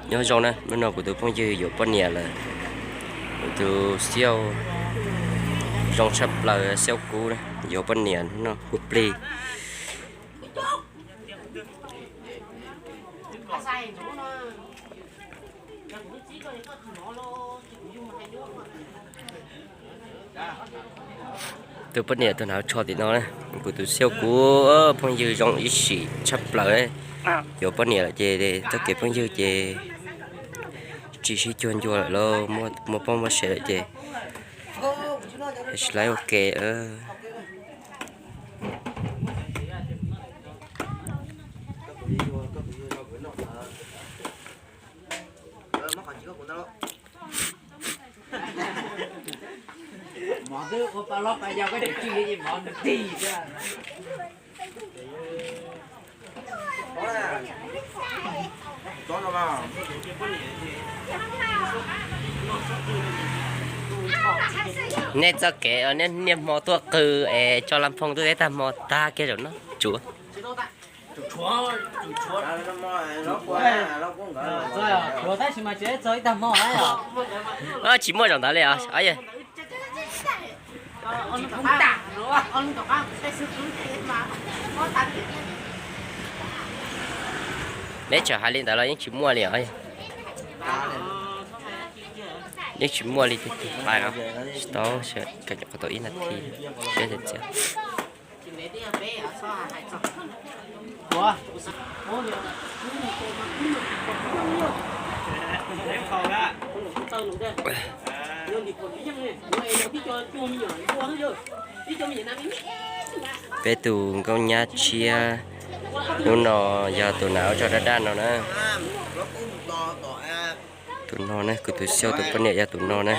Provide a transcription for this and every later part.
Nyob zoo na, hnub no kuv tus phooj ywg yuav poj niam lawm. Kuv tus Xiauj zoo tshaj plaws, Xiauj Kub na, yuav poj niam hnub no ua plig. Tus poj niam tus hnav tsho tim no na, kuv tus Xiauj Kub phooj ywg zoo ib sim tshaj plaws. Yuav poj niam lawm ces txoj kev phooj ywg ces tsis sib cuag ncua lawm lauj, muaj poj muaj sev lawm ces tsis laib ua ke. Nej txoj kev niaj hmo tuaj qw es tso la phoo tuaj teb tag hmo tag kiag zaum no tsuav. Tsis muaj zaum ntawd li os. Neb txawm hais li ntawd los yeej tsis muaj li os. Yeej tsis muaj li tiag tiag. Tsis tau, tau ib nas this thiab txiav. Peb tus nkauj nyab tshiab hnub no yog tus hnav ua tsho daj daj no na. Tus no ne, kuv tus Xiauj tus poj niam yog tus no ne.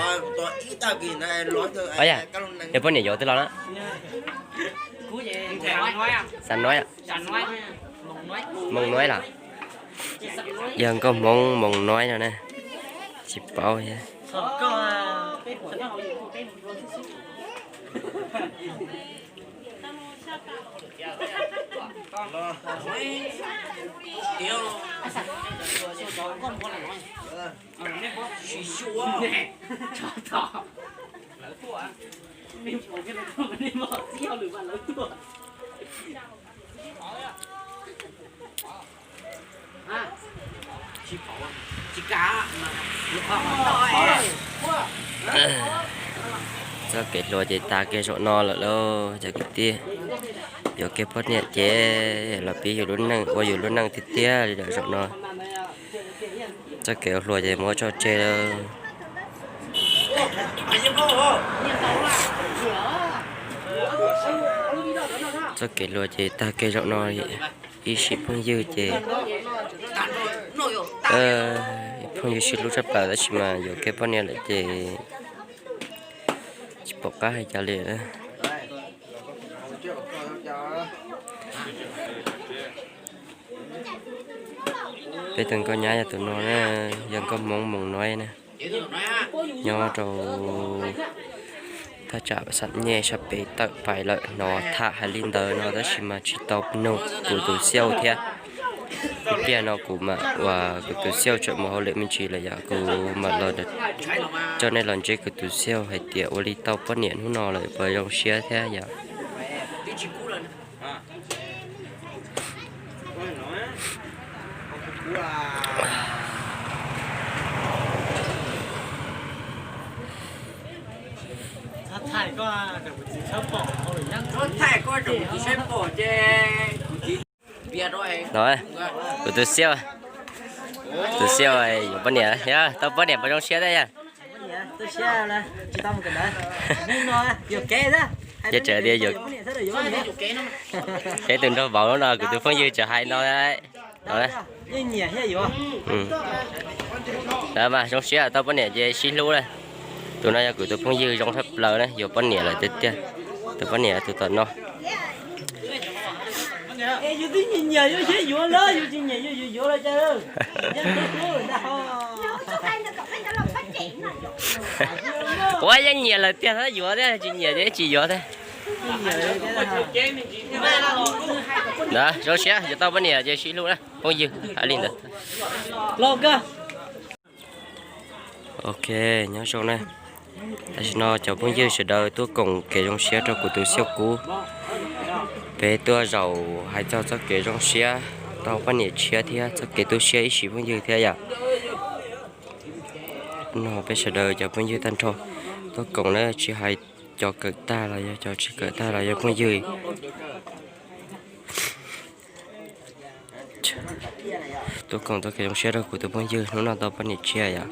Yog poj niam yuav twg los na? Xav Nuaib, Moos Nuaib los? Yog nkauj Hmoob Moos Nuaib no ne. Tsis paub thiab. Txoj kev hluas ces tag kiag zaum no lawm lauj cov kwv tij. Yuav kiag poj niam ces los pib yus lub neej, ua yus lub neej tiag tiag li lawm zaum no. Txoj kev ua hluas ces muab tso tseg lawm. Txoj kev hluas ces tag kiag zaum no. Ib sim phooj ywg ces phooj ywg sib hlub tshaj plaws tab sis mas yuav kiag poj niam lawm ces tsis pom qab hais cas li. Peb tus nkauj nyab yog tus no na, yog nkauj Hmoob Moos Nuaib na, nyob rau thaj tsam Xam Nyej sab pem tawm pais lawm no. Tham hais li ntawd no tab sis mas tsis tau nug kuv tus Xiauj thiab. Ib pliag no kuv mam uas kuv tus Xiauj tseem mus hauj lwm me ntsis lawm yog kuv mam los coj nej los ntsib kuv tus Xiauj hais tias ua li tau poj niam hnub no lawm puas zoo siab thiab yom. No, kuv tus Xiauj, tus Xiauj yuav poj niam, yog tau poj niam puas zoo siab thiab yog? Ces tseem tias yuav, peb tus nraug vauv no kuv tus phooj ywg tseem hais no. Mas zoo siab tau poj niam ces sib hlub na. Tus no yog kuv tus phooj ywg zoo tshaj plaws na, yuav poj niam lawm tiag tiag. Tus poj niam tus tom no. Ua yeej nyiam lawm tiag, yuav thiab, tsis nyiam ces tsis yuav thiab. Zoo siab yog tau poj niam ces sib hlub na phooj ywg, hais li ntawd. Ok, nyob zoo na. Tam sim no cov phooj ywg sawv daws tuaj koom kev zoo siab rau kuv tus Xiauj Kub. Peb tuaj zaum hais txog txoj kev zoo siab tau poj niam tshiab thiab txoj kev tu siab ib sim phooj ywg thiab yom. No peb sawv daws cov phooj ywg tag nrho tuaj koom na, tsis hais cov kawm tag los yog cov tsis kawm tag los yog phooj ywg. Tuaj koom txoj kev zoo siab rau kuv tus phooj ywg hnub no tau poj niam tshiab yom.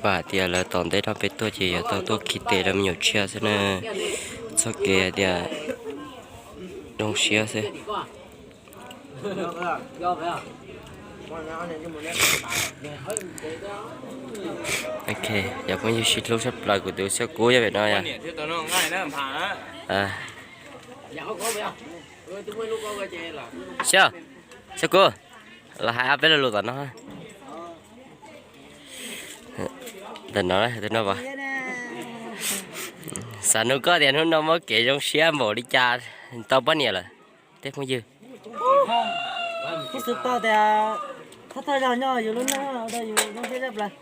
Vam tias lawv tom ntej rau peb tuaj ces yuav tau tuaj khi tes rau me nyuam tshiab xwb na. Txoj kev hais tias zoo siab xwb. Ok, cov phooj ywg sib hlub tshaj plaws kuv tus Xiauj Kub yog pem no yom. Xiauj, Xiauj Kub, los hais ob peb lo lus tom no. Ntawm no, ntawm no as. Xav nug koj tias hnub no muaj kev zoo siab npaum li cas tau poj niam lawm tej phooj ywg? Kuv xav tau tias thawj thawj zaug nyob yus lub neej yus zoo siab tshaj plaws.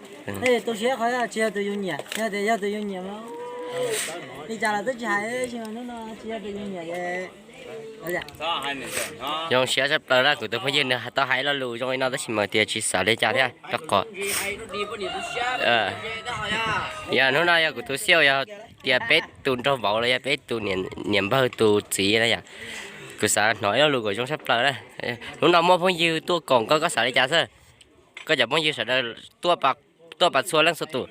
Tus siab qhov tsis yog tus yus nyiam, yog tias yog tus yus nyiam no li cas los twb tsis hais, tab sis mas hnub no tsis yog tus yus nyiam es zoo siab tshaj plaws na. Kuv tus phooj ywg nws tau hais lo lus zoo li no tab sis mas tias tsis xav li cas thiab rau qhov yog hnub no yog kuv tus Xiauj, yog tias peb tus nraug vauv los yog peb tus niam npawg tus txiv na yom. Kuv xav hnov ib lo lus kom zoo tshaj plaws na. Hnub no muaj phooj ywg tuaj koom koj, koj xav li cas xwb? Koj cov phooj ywg sawv daws tuaj pas txhua leej txhua tus.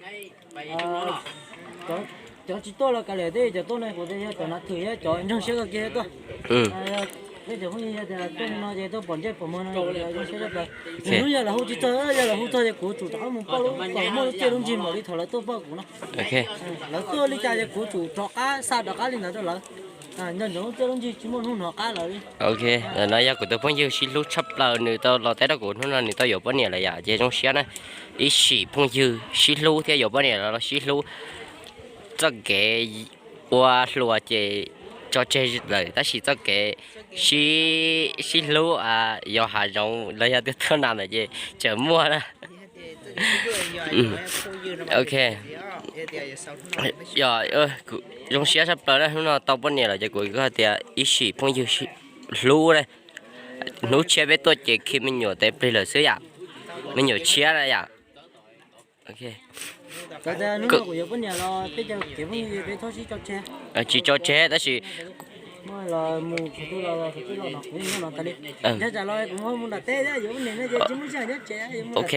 Cov tsis tuaj los kav liam, tej cov tuaj no kuv tias yog cov nav thwm thiab cov ntseeg siab kawg kiag tuaj. Tej cov phooj ywg yog tias tuaj no ces tuaj pom ntsej pom muag no zoo siab tshaj plaws. Hnub yog lawv hu tsis txog, yog lawv hu txog ces kuv tsum rov qab mus pauj lub, kom muaj lub txiaj lub ntsig npaum li thaum lawv tuaj pauj kuv no. Lawv tuaj li cas ces kuv tsum rov qab xa rov qab li ntawd rau lawv. Nco ntsoov lub txiaj lub ntsig tsis muaj hnub hnov qab lawv li. Ok, no yog kuv tus phooj ywg sib hlub tshaj plaws, nws tau los teb rau kuv, hnub no nws tau yuav poj niam lawm yom, ces zoo siab na. Ib sim phooj ywg sib hlub thiab yuav poj niam los sib hlub, txoj kev ua hluas ces tso tseg lawm, tab sis txoj kev sib, sib hlub yos hav zoov los yog twb tuaj na ntawd ces tseem muaj na. Ok, yog zoo siab tshaj plaws na, hnub no tau poj niam lawm ces kuv hais tias ib sim phooj ywg hlub na. Hnub tshiab peb tuaj ces khi me nyuam tes plig lawm xwb yom, me nyuam tshiab na yom. Tsis tso tseg tab sis ok,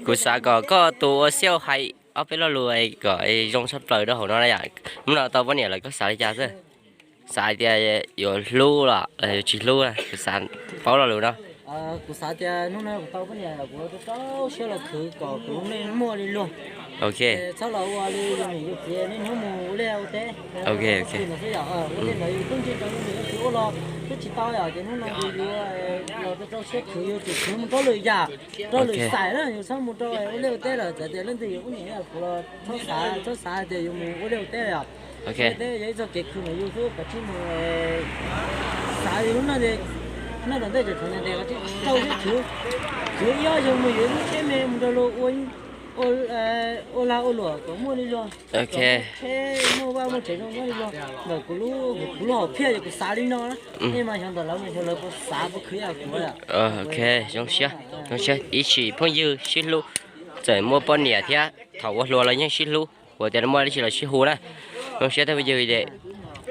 kuv xav kom koj tus ua Xiauj hais ob peb lo lus kom zoo tshaj plaws rau hauv no na yom. Hnub no tau poj niam lawm koj xav li cas xwb? Xav hais tias yuav hlub los yuav tsis hlub, kuv xav paub lo lus no. Kuv xav tias hnub no kuv tau poj niam kuv rau rau siab los khwv kom kuv lub neej muaj li luag. Ok, txhob los ua li yus niam yus txiv niaj hnub mus ua liaj ua teb. Ok, ok, ua li ntawd yus tub ntsia rau yus niam yus txiv ua los twb tsis tau yom, ces hnub no yus yuav los rau rau siab khwv, yus tsum khwv mus rau lwm yam, rau lwm xaim na, yus txhob mus rau ua liaj ua teb lawm, txawm tias leej twg yuav ua niam kuv los txhob xav, txhob xav tias yus mus ua liaj ua teb yom. Ua teb yog ib txoj kev khwv mas yus xwb, kav tsij mus xav yus lub neej, neej tom ntej tseem tshuav ntev ntev, kav tsij rau siab khwv, khwv ib ob xyoos mus yuav lub tsheb me mus rau luag ua lag ua luam kom muaj li luag. Tsheb muaj vaj muaj tsev zoo nyob li luag. Ntawm kuv lub, kuv lub hom phiaj ces kuv xav li no na. Nej mas xyov ntawm lawv mas xyov lawv puas xav puas khwv ib yam kuv. Ok, zoo siab, zoo siab. Ib sim phooj ywg sib hlub, txawm muaj poj niam thiab thaum ua hluas los yeej sib hlub, ua tias muaj dab tsi los sib hu na. Zoo siab thiab phooj ywg,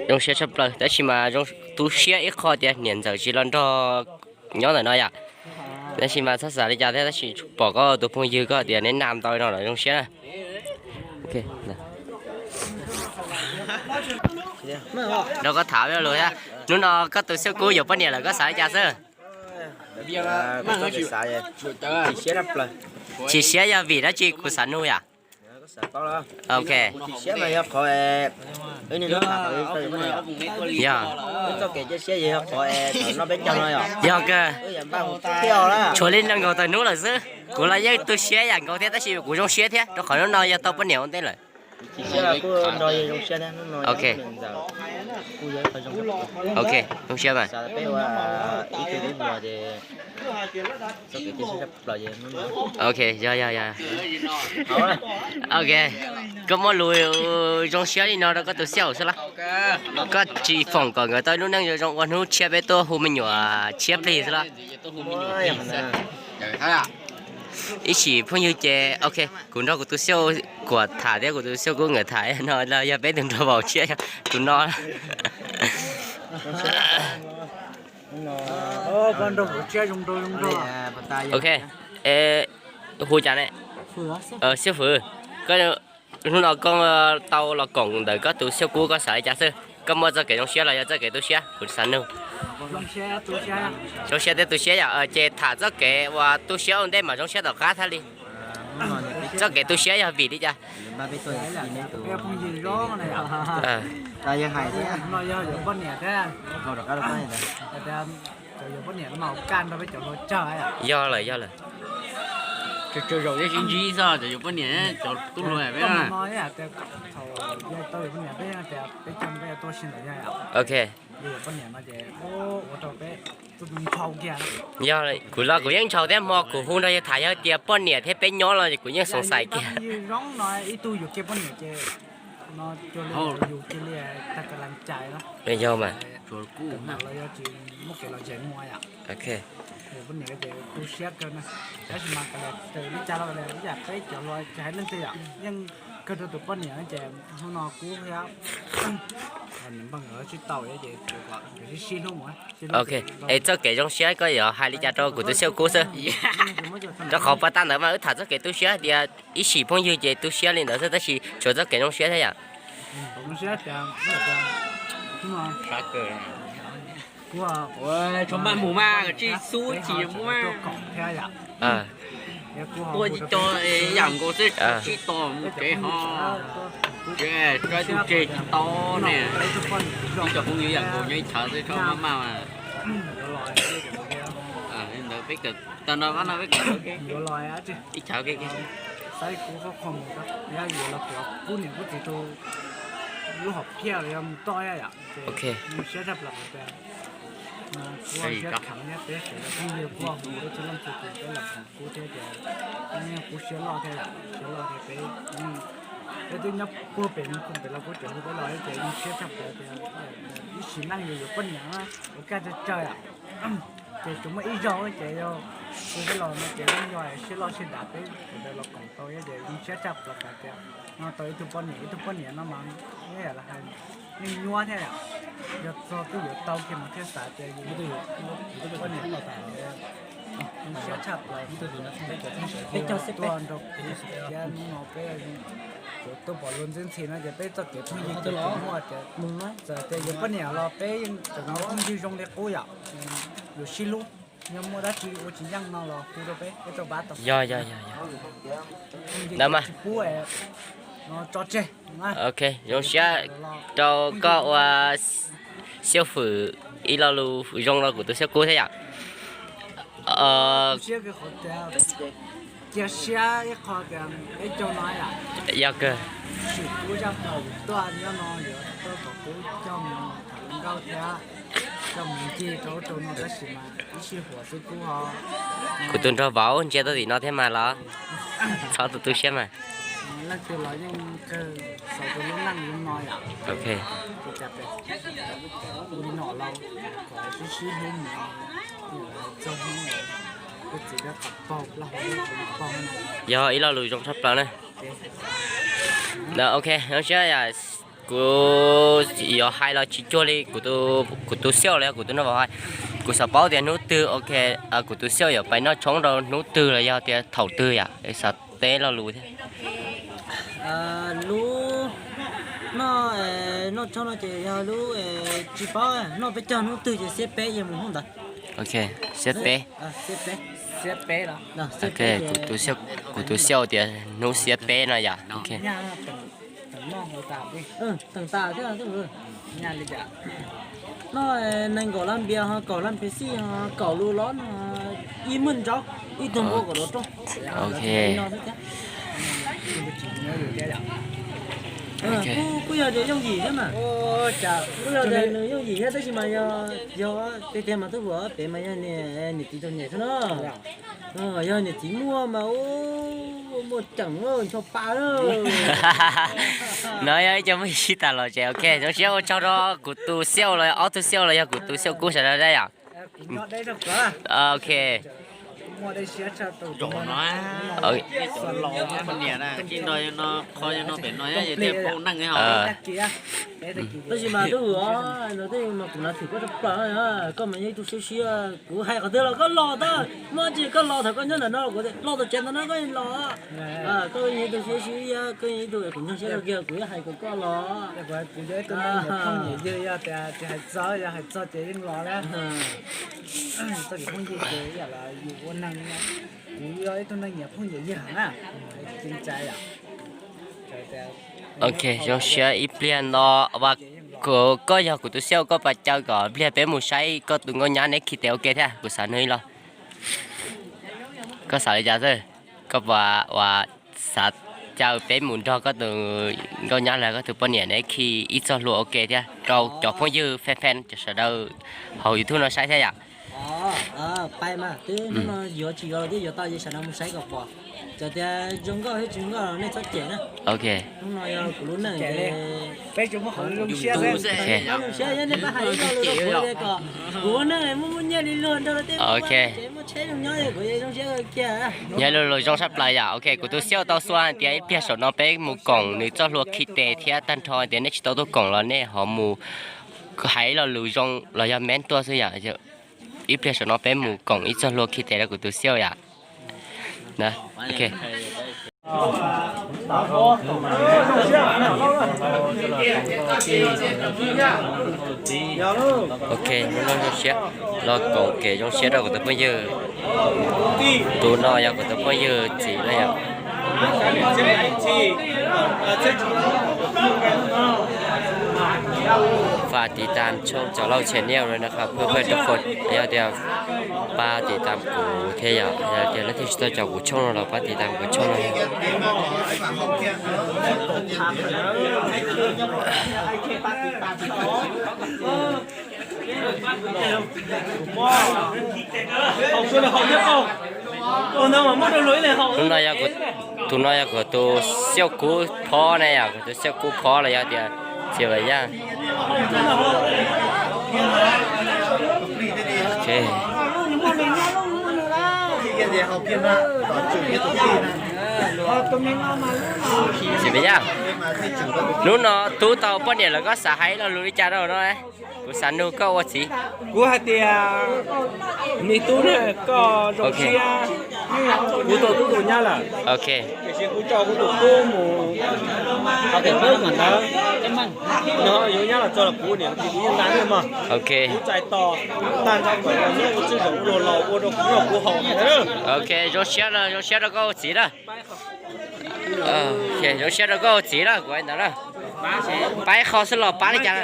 zoo siab tshaj plaws, tab sis mas tu siab ib qho tias niam ntxawm tsis los nrog nyob ntawm no yom. Tab sis mas txhob xav li cas thiab, tab sis pom koj tus phooj ywg koj tias neb naj ntau no los zoo siab na. Rau koj tham ib lo lus thiab, hnub no koj tus Xiauj Kub yuav poj niam lawm koj xav li cas xwb? Chim siab yog vim dab tsi kuv xav nug yom? Ok, yog, yog kawg, tshuav li nees nkaum tawm hnub lawm xwb. Kuv los yeej tu siab ib yam nkaus thiab, tab sis kuv zoo siab thiab rau qhov hnub no yog tau poj niam ua ntej lawm. Siab kuj nrog yawg zoo siab thiab, hnub no ok, kuj yog ib qho zoo, ok, zoo siab mas. Xav peb ua ib tug ib hluas ces txoj kev tib sab plaws ces hnub no, ok, yog yog yog, ok, koj muaj lus zoo siab li no rau koj tus xiaus xwb los? Koj tsis foom kom nkawd tau ib lub neej zoo zoo ua hnub tshiab peb tuaj hu me nyuam tshiab plig xwb los? Ib sim phooj ywg ces ok, kuv nrog kuv tus xiaus Kuam tham thiab kuv tus xiaus Kub nkawd tham no los yog peb tus nraug vauv tshiab tus no. Ok, hu cas ne? Xiaus Fwm, koj hnub no koj tau los koom ntawm koj tus xiaus Kub koj xav li cas xwb? Koj muaj txoj kev zoo siab los yog txoj kev tu siab? Kuv xav nug. Zoo siab thiab tu siab yom, ces tham txoj kev uas tu siab ua ntej mas zoo siab tom qab thiaj li. Txoj kev tu siab yog vim li cas? Yog lawm, yog lawm. Cov yuav poj niam, cov tub hluas peb, thaum tau yuav poj niam peb tias peb coj peb tuaj si ntawd yog, ok, yuav poj niam no ces ua rau peb ntshaus kiag. Yog, kuv los kuv yeej ntshaus thiab, hmo kuv hu nrog yawg tham yog tias poj niam thiab peb nyob los kuv yeej xoom xais kiag. Zoo no ib tug yuav kiag poj niam ces no cuag li yus cia li tag ka las cais no. Yog mas. Los yog tsis muaj kev los zem muaj yom. Poj niam ces tu siab kawg na. Tab sis mas li cas los ib yam peb cov hluas tsis hais leej twg yom, yeej kawg rau tus poj niam ces hnub no Kub thiab npawg nkawd sib tau ces sib sib hlub mus. Ok, es txoj kev zoo siab koj yuav hais li cas rau kuv tus xiaus Kub xwb? Rau qhov pas tag ntawd mas wb tham txoj kev tu siab tias ib sim phooj ywg ces tu siab li ntawd xwb, tab sis tshuav txoj kev zoo siab thiab yom. Tshuav maj mus mas koj tsis xub tsis mus mas. Tuaj tsis co yam nkaus xwb, tsis tos mus tsev ho. Tso ib tug tseg tsis tau ne. Ib co phooj ywg yam nkaus nyob ib chav xwb, tso maj maj mas. Ntawd peb kawm tag nrho no peb kawm ib chav. Xav kuv qhov qhov mus yuav los kuv niam kuv txiv tus lub hom phiaj los yog mus toj yom, ces siab tshaj plaws hais tias kuv siab kham thiab peb sawv daws phooj ywg kuj hu peb tsis leej tsis tus peb los khoom kuv thiab ces kuv siab loj thiab yom, siab loj thiab peb, peb twb nyob puag pem mus khoom pem los kuv tseem hu peb los ces yeej siab tshaj plaws tias ib sim neej yus yuav poj niam ua kaj tsawg tsawg yom. Ces tsuas muaj ib zaug ces yog kuv peb los no ces yeej yog siab loj siab dav peb sawv daws los koom tau thiab ces yeej siab tshaj plaws hais tias no tau ib tug poj niam, ib tug poj niam no mas yeej yam los hais yeej nyuaj thiab yom. Yog txog twb yuav tau kiag mas thiaj xav tias yus poj niam los tas, yeej siab tshaj plaws peb cov phooj ywg tuaj nrog kuv thiab hnub no peb tuaj pom luag ntxhi ntxhi no ces peb txoj kev phooj ywg ces muaj tias txawm tias yuav poj niam los peb yeej tseem muaj phooj ywg zoo li qub yom. Yuav sib hlub, yog muaj dab tsi ua tsis yeej no los hu rau peb, peb tau pab tau. Yog, yog, yog, yog. Ntawd mas tsis pub no tso tseg. Ok, zoo siab rau koj ua Xiaus Fwm ib lo lus zoo rau kuv tus Xiaus Kub thiab yom. Cia siab ib qho tias peb caug no yom. Yog kawg. Sim kuv zaj plaws tuaj nyob no yuav tuaj kom kuv coj mus tham hluas nkauj thiab coj mus ncig rau ub rau no tab sis mas ib sij huam xwb kuv ho. Kuv tus nraug vauv ntsia tuaj tim no thiab mas los txhob tu tu siab mas. Leej twg los yeej kawg xaus rau lub neej li no yom. Ok. Ua li no los kom sib sib hlub mus txog hnub peb txiv peb qhov paug plaub hau peb qhov paug no. Yog ib lo lus zoo tshaj plaws na. Ok, zoo siab, kuv yuav hais los tsis cuag li kuv tus Xiaus los yog kuv tus nraug vauv hais. Kuv xav paub tias hnub twg, ok, kuv tus Xiaus yuav pais noj tshoob rau hnub twg los yog tias thaum twg yom, xav teb lo lus thiab. Lub noj, noj tshoob no ces yog lub, tsis paub noj peb caug hnub twg ces xiab peb yeej mus hnub ntawd. Ok, xiab peb. Ok, kuv tus Xiaus tias hnub xiab peb no yom. Ok. Noj nees nkaum lab npias ho kaum lab npias xij ho kaum lus lob no ib muaj ntsaub ib tug npua kaum lus rooj. Ok. Kuj yog tias yooj yim thiab mas. Kuj yog tias nws yooj yim thiab tab sis mas yog, yog tiag tiag mas tuaj hu pem mas yog niam txiv txom nyem xwb no. Yog niam txiv muaj mas muaj ceem ncho pa. No yog ib co muaj sib tas los tsev. Ok, zoo siab ua tsaug rau kuv tus xiauj los ob tug xiauj los yog kuv tus xiauj kub sawv daws yom. Ok. Tab sis mas tub hwm os, no tej mas kuv nav thwm koj tshaj plaws, koj mas yog ib tug siab siab, kuv hais qhov twg los koj los tau, muaj tsis koj los thaum koj nyob ntawm no kuv los tau tsev ntawm no koj los. Koj yog ib tug siab siab, koj yog ib tug kuv ntseeg siab kawg kiag kuv yuav hais kom koj los. Kuv yog ib tug neeg phooj ywg, yog tias tsis hais txog, yog hais txog ces yeej los na. Txoj kev phooj ywg ces yam los yus ua neeg, kuv yog ib tug neeg nyiam phooj nyiam ywg na. Ceev cai yom. Ok, zoo siab ib pliag no, koj yog kuv tus xiauj koj pab caw kom pliag peb mus saib koj tus nkauj nyab neb khi tes ua ke thiab, kuv xav nug ib los. Koj xav li cas xwb? Koj puas ua xav caw peb mus nrog koj tus nkauj nyab los koj tus poj niam neb khi ib txoj hlua ua ke thiab rau cov phooj ywg fan fan cov sawv daws hauv YouTube no saib thiab yom? Pais mas twb hnub no yuav tsis yuav los twb yuav tau, ces sawv daws mus saib kom pom. Txawm tias zoo nkauj thiab tsis zoo nkauj nej txhob cem na. Ok. Hnub no yog kuv lub neej, peb tsuas muaj qhov zoo siab xwb. Zoo siab thiab nej pab hais ib lo lus rau kuv kom kuv ua neej muaj muaj nyiaj li luag nrog rau tej muaj tsheb zoo nyob, kuv zoo siab kiag. Yog lus lus zoo tshaj plaws yom. Ok, kuv tus xiauj tau xua hais tias ib pliag saum no peb mus koom nws txoj hlua khi tes thiab, tag nrho tias nej tsis tau tuaj koom los nej ho mus hais ib lo lus zoo los yog meeb tuaj xwb yom. Ib pliag saum no peb mus koom ib txoj hlua khi tes rau kuv tus xiauj yom. Ok. Ok, hnub no zoo siab los koom kev zoo siab rau kuv tus phooj ywg. Tus no yog kuv tus phooj ywg txiv na yom. Pab tiv tam tshooj Cov Lauj Channel no na, phooj ywg rau qhov yog tias pab tiv tam kuv thiab yom, yog tias leej twg tsis tau caum kuv tshooj no los pab tiv tam kuv tshooj no. Hnub no yog, tus no yog kuv tus xiauj kub phob na yom, kuv tus xiauj kub phob los yog tias txiv Vam Yaj. Txiv Vam Yaj, hnub no tub tau poj niam lawm koj xav hais lo lus li cas rau no? Kuv xav nug koj ua txiv. Kuv hais tias, me tub, koj zoo siab, kuv tau tub tus nyab lawm. Ok. Tiam sis kuv tso kuv tus tub mus hauv tiam tub ntawd, nws yuav nyab los txog los kuv niam txiv kuv yeej nta thiab mog. Ok. Kuv txais tos tag nrho kom nws nyob ua txwj zaum ua luag laus ua rau kuv noj kuv haus ntag. Ok, zoo siab, zoo siab rau koj ua txiv na. Zoo siab rau koj ua txiv na, kuv hais ntawd na. Pab ib qho xwb los pab li cas?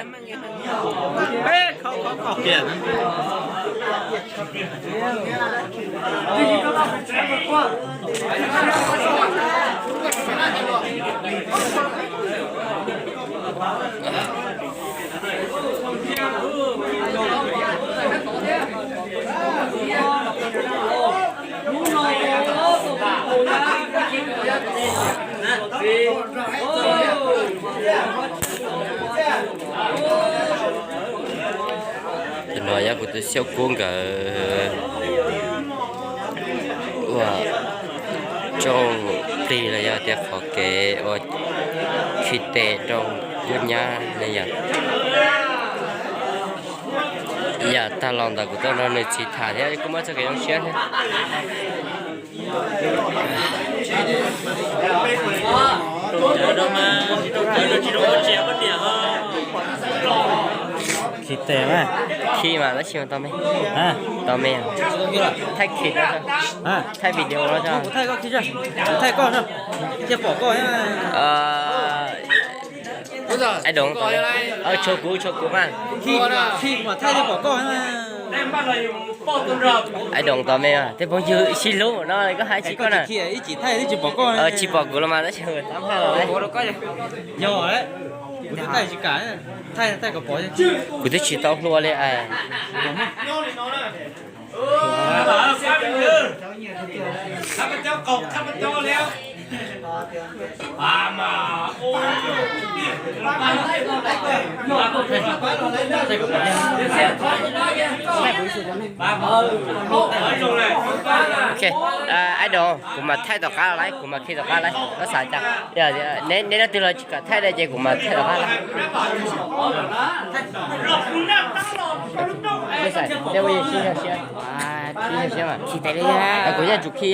Tus no yog kuv tus xiauj kub nkawd ua tsooj plig los yog tias qhov kev ua khi tes rau nkauj nyab ne yom. Yam tag los ntawm kuv tuaj nrog nws txiv tham thiab kuj muaj txoj kev zoo siab thiab. Khi tes mas, khi mas tab sis mas tau me, tau me, thaij khi, thaij video no tso, thaij koj khi, thaij koj, cia pom koj. Ai đúng, tshuav kuv, tshuav kuv mas. Khi, khi mas thaij cia pom koj. Aib Doos tos me, tej phooj ywg sib hlub no koj hais tsis koj na. Tsis pom kuv los mas tab sis tam haj los. Kuv twb tsis tau hlua li. Ok, Aib Doos, kuv mam thaij tom qab lawm, kuv mam khi tom qab lawm, koj xav cas? Neb leej twg los tsis kam thaij li ces kuv mam thaij tom qab lawm. Kuv yeej tsum khi,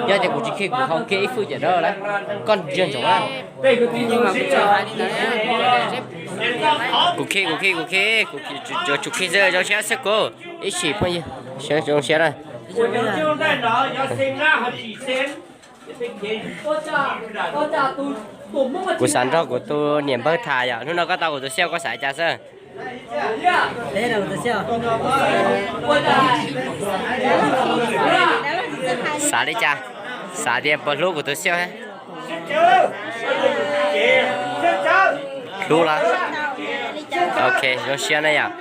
yog tias kuv tsis khi, yog tias kuv tsis khi kuv ho khi ib fwj ces dab lawm, koj ntsia ntsoov na. Kuv khi, kuv khi, kuv khi, kuv tsum khi xwb, zoo siab xwb kuv. Ib sim phooj ywg, zoo siab na. Kuv xav nrog kuv tus niam npawg tham yom, hnub no koj tau kuv tus xiauj koj xav li cas xwb? Xav li cas? Xav tias puas hlub kuv tus xiauj? Hlub los? Ok, zoo siab na yom.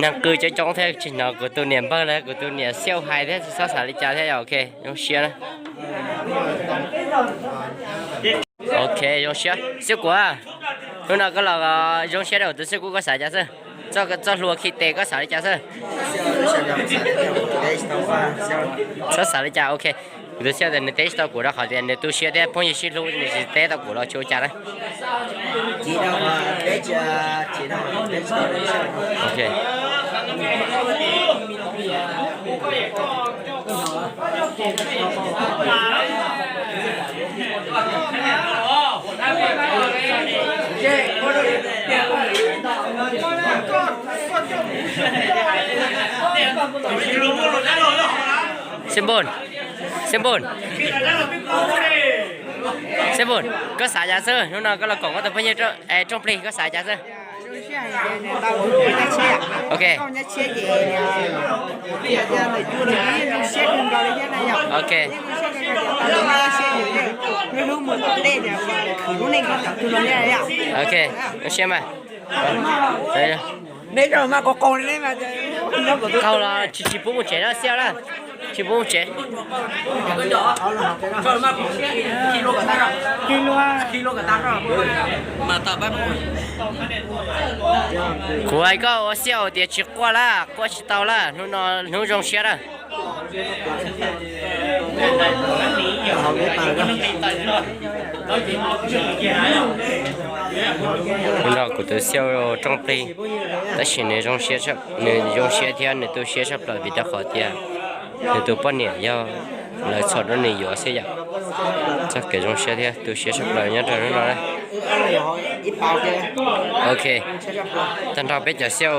Neeg qw coob coob thiab tsis hnov kuv tus niam npawg los kuv tus niam xiauj hais thiab tsis txhob xav li cas thiab yom. Ok, zoo siab na. Ok, zoo siab. Xiauj Kuam, hnub no koj los zoo siab rau kuv tus xiauj Kuam koj xav cas xwb? Txoj hlua khi tes koj xav li cas xwb? Txhob xav li cas, ok. Kuv tus xiauj tias nws teb tsis tau kuv rau qhov tias nws tu siab thiab phooj ywg sib hlub nws tsis teb tau kuv los tsis ua cas na. Ok. Xib Npun, Xib Npun, Xib Npun, koj xav cas xwb? Hnub no koj los koom koj tus phooj ywg Rooj Plig koj xav cas xwb? Ok. Ok. Ok, zoo siab mas. Qaug los tsis, tsis pub mus tsev na xiauj na. Tsis pub mus tsev. Kuv hais koj ua xiauj tias tsis quaj lawm, quaj tsis tau lawm, hnub no hnub zoo siab lawm. Hnub no kuv tus xiauj Rooj Plig, tab sis nws zoo siab, nws zoo siab thiab nws tu siab tshaj plaws vim rau qhov tias nws tus poj niam yog lawv txhom rau nws yuav xwb yom. Txoj kev zoo siab thiab tu siab tshaj plaws nyob rau hnub no na. Ok, tag nrho peb cov xiauj,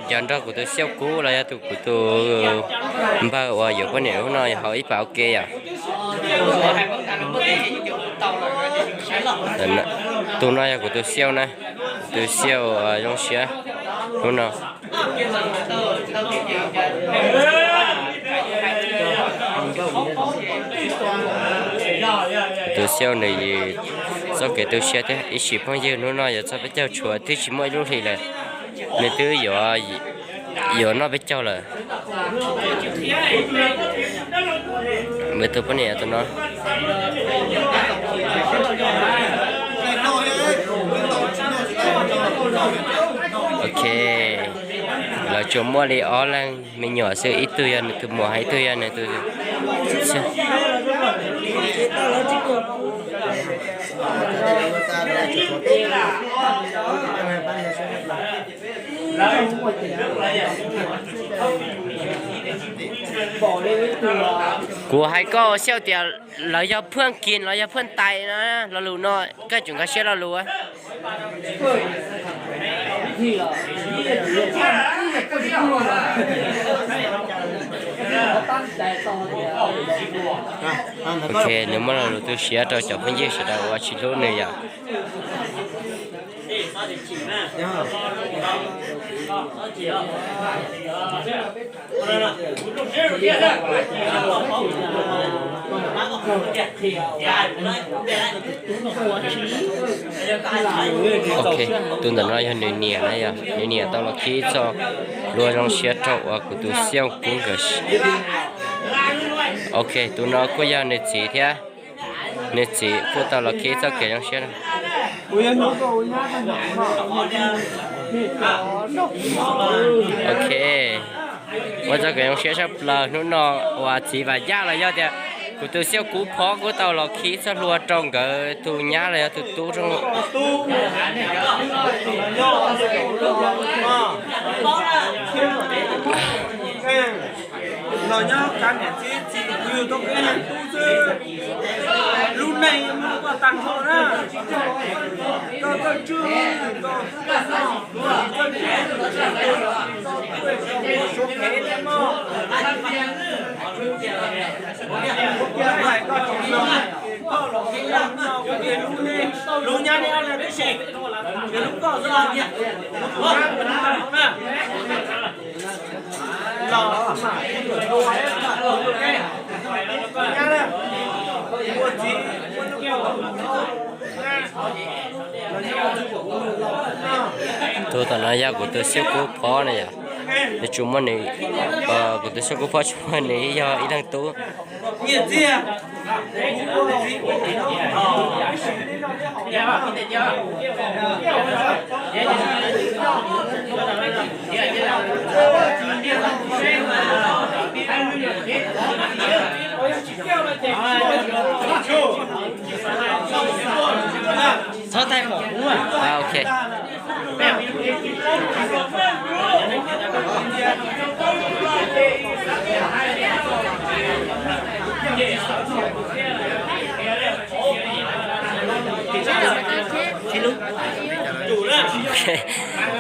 cov nrog kuv tus xiauj Kub los yog tus, kuv tus npawg uas yuav poj niam hnub no yog haus ib pas ua ke yom. Tus no yog kuv tus xiauj na, tus xiauj zoo siab hnub no. Tus xiauj nws txoj kev tu siab thiab ib sim phooj ywg hnub no yuav txog peb caug tshuav twb tsis muaj ib lub hli lawm, nws twb yuav, yuav noj peb caug lawm. Npawg tus poj niam tus no. Ok, lawv tsuas muaj li ob leeg me nyuam xwb, ib tug yog nws tus muam, ib tug yog nws tus. Kuv hais koj xiauj tias lawv yog phuaj kis los yog phuaj tais na, lo lus no koj tseem nkag siab lo lus. Ok, nws muaj lo lus tu siab rau cov phooj ywg sawv daws uas tsis hlub nws yom. Ok, tus ntawm no yog nws niam na, yog nws niam tau los khib txoj hlua zoo siab rau uas kuv tus Xiauj Kub nkawd. Ok, tus no kuj yog nws txiv thiab, nws txiv kuj tau los khib txoj kev zoo siab no. Ok, ua txoj kev zoo siab tshaj plaws hnub no uas txiv Vam Yaj los yog tias kuv tus Xiauj Kub Phob kuj tau los khib txoj hlua rau nkawd tus nyab los yog tus tub zoo. Los nyob kav niam txiv txiv kuv yug tau peb leeg tub xwb. Lub neej muaj koj tag nrho na. Koj txawj tswj, koj txawj tswj, suav phem thiab mog. Koj tsis los, koj los no kuv tias lub nyab nej ob leeg tib si, ces lub koj xwb los, lub nyab na. Tus tom no yog kuv tus Xiauj Kub Phob na yom. Nws tsuas muaj nws, kuv tus Xiauj Kub Phob tsuas muaj nws yog ib leeg tub. Txhob thaij pom kuv. Ok.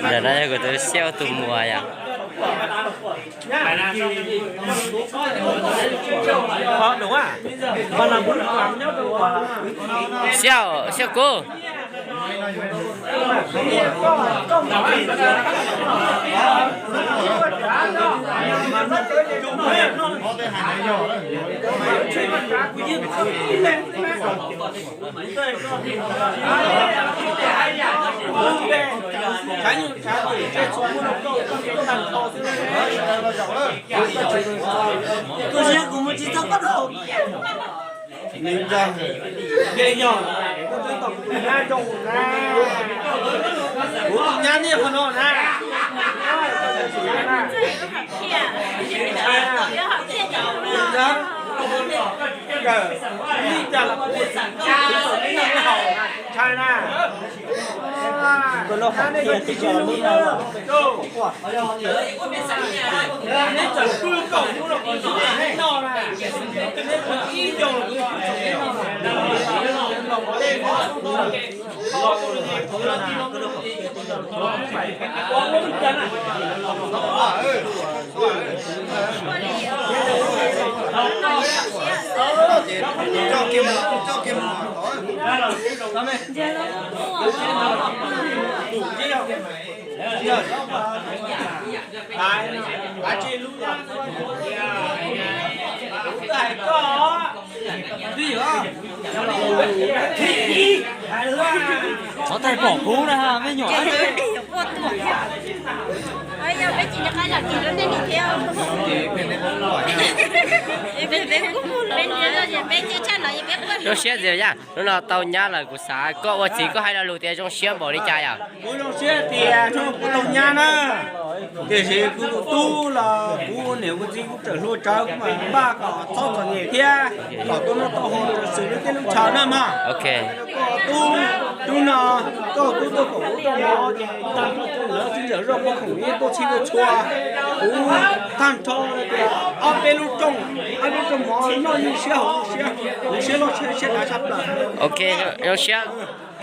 Ntawm no yog kuv tus Xiauj tus muam yom. Xiauj, Xiauj Kub. Koj siab kuv mus tsis txog koj dhau. Nws ntag. Ces yog koj twb tau kuv nyab zoo na. Kuv tus nyab niaj qhov no na. Ntag. Kawm li cas los kuv tsis tau haus na, ntshai na. Koj lub hom phiaj tib si los muab tau los. Neb txawm pw kaum hnub los kuv tsis noj na. Neb pw ib xyoos los kuv tsis noj na. Qhov thaij pom kuv na, me nyuam. Zoo siab ntxiv yaj, hnub no tau nyab lawm kuv xav koj ua txiv koj hais lo lus tias zoo siab npaum li cas yom? Kuv zoo siab tias hnub no kuv tau nyab na. Tiam sis kuv tus tub los kuv niam kuv txiv kuv tseem hluas tsawv kuv mam npaj kom txhob txom nyem thiab kom tuaj noj tuaj haus xws li tej lub chaw na mog. Koj tub, hnub no koj tub tuaj koom lub rooj mov ces tag nrho lawv txiv ntxawm zoj pov khoom yeej tuaj txhij tuaj txhua. Kuv tag nrho tias ob peb lub rooj, ob peb lub rooj mov noj yeej siab haus yeej siab, kuv siab loj siab dav tshaj plaws. Ok, zoo siab.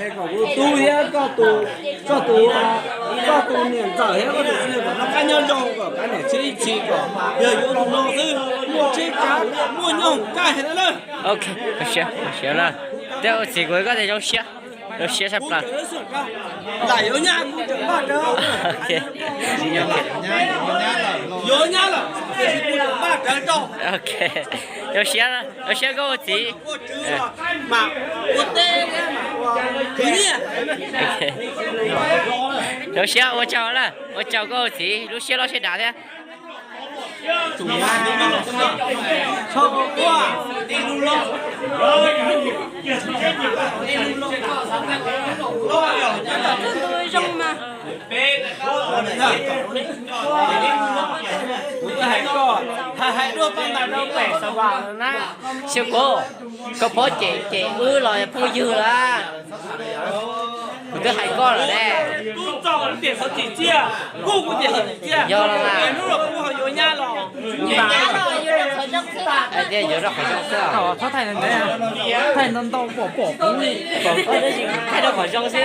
Es kom kuv tub thiab koj tus, koj tus, koj tus niam ntxawm thiab koj tus txiv ntxawm kom noj qab nyob zoo kom kav niam txiv ib txhis kom yog yuav tus no xwb muaj tsheb tsav muaj nyob hoom kab heev na. Ok, zoo siab, zoo siab na. Tej ua txiv kuv koj tias zoo siab. Zoo siab tshaj plaws. Ok. Zoo siab, zoo siab koj ua txiv. Zoo siab, ua tsaug na, ua tsaug koj ua txiv, lub siab loj siab dav thiab. Xyov koj, koj phob cem cem wb los phooj ywg lawm. Kuv twb hais koj lawm ne. Yog los mas. Tias yuav rau qhov zoo xwb. Thaij ntau ntau pom pom kuv, pom koj tab sis thaij rau qhov zoo xwb.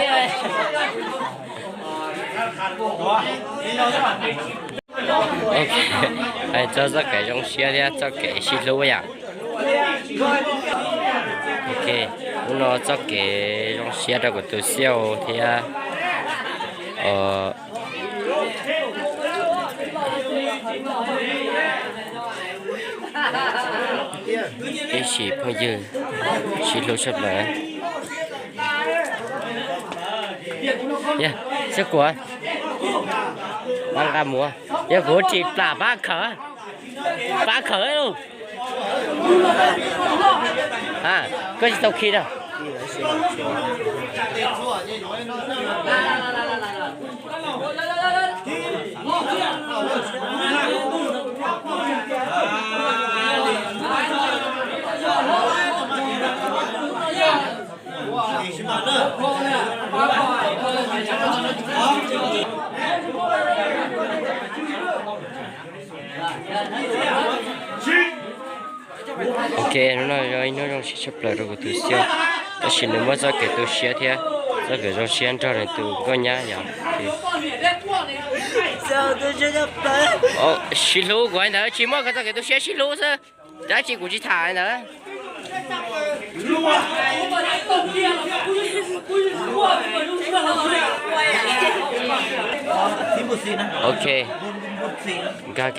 Ok, hais txog txoj kev zoo siab thiab txoj kev sib hlub yom. Ok, hnub no txoj kev zoo siab rau kuv tus xiaus thiab ib sim phooj ywg sib hlub tshaj plaws. Xyov kuv, pab nqa mus, yog kuv tsis plam pab khawm, pab khawm. Koj tsis tau khi rau. Ok, hnub no yog ib hnub zoo siab tshaj plaws rau kuv tus xiaus, tab sis nws muaj txoj kev tu siab thiab txoj kev zoo siab nrog nws tus nkauj nyab yom. Sib hlub kuv hais ntawd tsis muaj koj txoj kev tu siab sib hlub xwb, dab tsi kuv tsis tham ntawd. Ok, nkag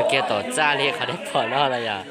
kiag tom txaj li qhov nej pom no los yog.